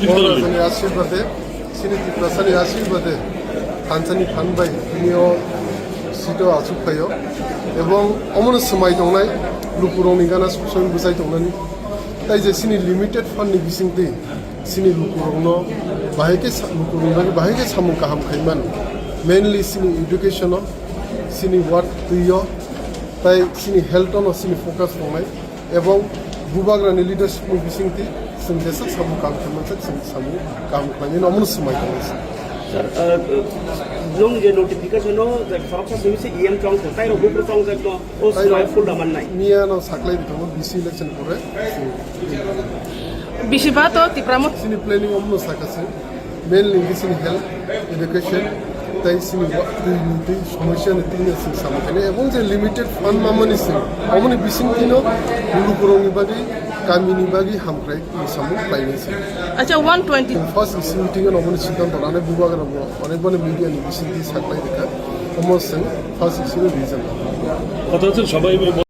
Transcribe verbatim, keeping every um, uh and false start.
Borok rajani ashirbade, chini Tiprasani ashirbade, thansani phan bai tini o seat o achuk phaio. Ebong omono swmai tongnai, lukurokni gana suk soi bwchai tongnani. Tai je chini limited fund ni bisingtwi chini lukurokno bahai khe sa-, lukurokni bagwi bahai khe samung kaham khaiman. Mainly chini education o, chini work twi o, tai chini health o no chini focus tongnai. Ebong bubagrani leadership ni bisingtwi chwng jesa samung kaham khlaimani chwng samung kaham khlaimani omono swmai tongo. Sir, uh, nung je notification o je khoroksa simi se E M chong thung, tai rok bupru chong jak no, o swmai full da mannai. Miya no saklai di tongo, B C election pore. Bisi ba to Tipra Motha. Chini planning omono sakha se. Mainly hwnkhe chini health, education, tei chini wa-, twi ni twi somosya ni twi no chwng samung khainai. Ebong je limited fund mamani chwng, omoni bisingtwino lukurokni bagwi, kamini bagwi hamkrai twi samung khlainai chwng. Acha, one twenty. First E C meeting o omoni siddhanto lanai bubagra bo, onek bani media ni bisingtwi saklai rikha. Omo chwng first E C ni reason. Kotha chwng sabai bai